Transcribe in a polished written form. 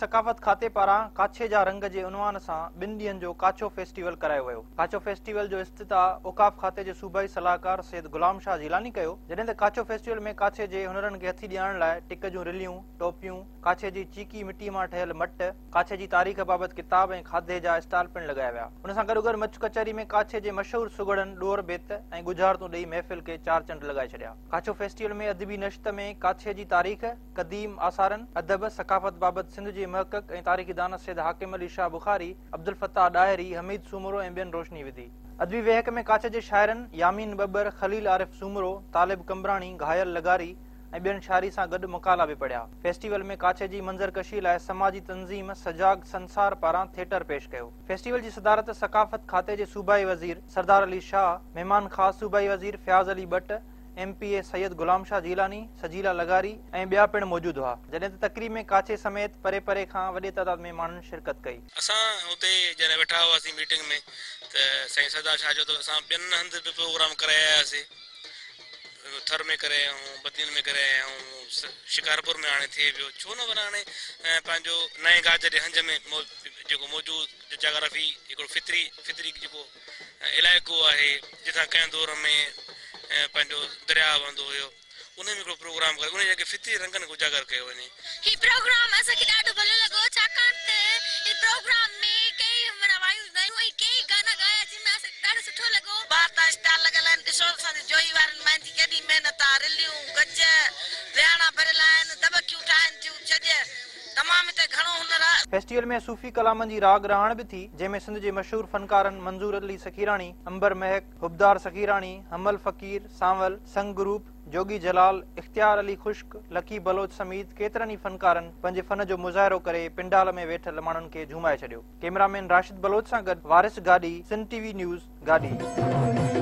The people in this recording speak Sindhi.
ثقافت کاتي پاران ڪاڇي جا رنگ جي عنوان سان ٻن ڏينهن جو ڪاڇو فيسٽيول ڪرايو ويو. ڪاڇو فيسٽيول جو افتتاح اوقاف کاتي جي صوبائي صلاحڪار سيد غلام شاهه جيلاني ڪيو، جڏهن ته ڪاڇو فيسٽيول ۾ ڪاڇي جي هنرن کي هٿي ڏيارڻ لاء ٽڪ جون رليون، ٽوپيون، ڪاڇي جي چيڪي مٽي مان ٺهيل مٽ، ڪاڇي جي تاريخ بابت ڪتاب ۽ کاڌي جا اسٽال پڻ لڳايا ويا. ان سان گڏوگڏ مچ ڪچهري ۾ ڪاڇي جي مشهور سگهڙن ڏور بيت ۽ ڳجهارتون ڏئي محفل کي چار چنڊ لڳائي ڇڏيا. ڪاڇو فيسٽيول ۾ ادبي نشست ۾ ڪاڇي جي تاريخ، قديم آثارن، ادب، ثقافت بابت سنڌ جي محقق ۽ تاريخدان سيد حاڪم علي شاهه بخاري، عبدالفتاح ڏاهري، حميد سومرو ۽ ٻين روشني وڌي. ادبي ويهڪ ۾ ڪاڇي جي شاعرن يامين ٻٻر، خليل عارف سومرو، طالب قمبراڻي، گهايل لغاري ۽ ٻين شاعري سان گڏ مقالا به پڙهيا. فيسٽيول ۾ ڪاڇي جي منظر ڪشي لاء سماجي تنظيم سجاڳ سنسار پاران ٿيٽر پيش ڪيو. فيسٽيول جي صدارت ثقافت کاتي جي صوبائي وزير سردار علي شاهه، مهمان خاص صوبائي وزير Fayaz Ali Butt, M P A Syed Ghulam Shah Jilani, Sajila لغاري ۽ ٻيا پڻ موجود هئا، جڏهن ته تقريب ۾ ڪاڇي سميت پري پري کان وڏي تعداد ۾ ماڻهن شرڪت ڪئي. اسان اتي جڏهن ويٺا هئاسين ميٽنگ ۾ ته سائين سردار شاهه چيو ته اسان ٻين هنڌ به پروگرام ڪرائي آياسين، ٿر ۾ ڪري آيا آهيون، بدين ۾ ڪري آيا آهيون، شڪارپور ۾ هاڻي ٿئي پيو، ڇو نه وري هاڻي پنهنجو نئين گاج جي هنج ۾ جيڪو موجود جاگرافي هڪڙو فطري فطري جيڪو علائقو آهي جتان ڪنهن دور ۾ پنهنجو درياء وهندو هيو انهي ۾ هڪڙو پروگرام ڪري انهي جي فطري رنگن کي اجاگر ڪيو وڃي. هي پروگرام اسان کي ڏاڍو ڀلو لڳو ڇاڪاڻ ته هن پروگرام ۾ ڪيئي معنيٰ وايون ڳايون ۽ ڪيئي گانا ڳايا جن ۾ اسان کي ڏاڍو سٺو لڳو. ٻاهر تان اسٽال لڳل آهن ڏسو اسان جي جوهي وارن ماين جي ڪيڏي محنت آ رليون گج ويهاڻا ڀريل آهن دٻڪيون ٺاهن ٿيون ڇڄ تمام هتي گهڻو هنر آ. فيسٽيول ۾ صوفي ڪلامن جي راڳ رهاڻ به ٿي، جنهن ۾ سنڌ جي مشهور فنڪارن منظور علي سخيراڻي، عنبر مهڪ، حبدار سخيراڻي، حمل فقير، سانول، سنگ گروپ، جوڳي جلال، اختيار علي خشڪ، لڪي بلوچ سميت ڪيترن ئي فنڪارن پنهنجي فن جو مظاهرو ڪري پنڊال ۾ ويٺل ماڻهن کي جهومائي ڇڏيو. ڪئميرا مين راشد بلوچ سان گڏ وارث گاڏهي، سنڌ ٽي وي نيوز، گاڏهي.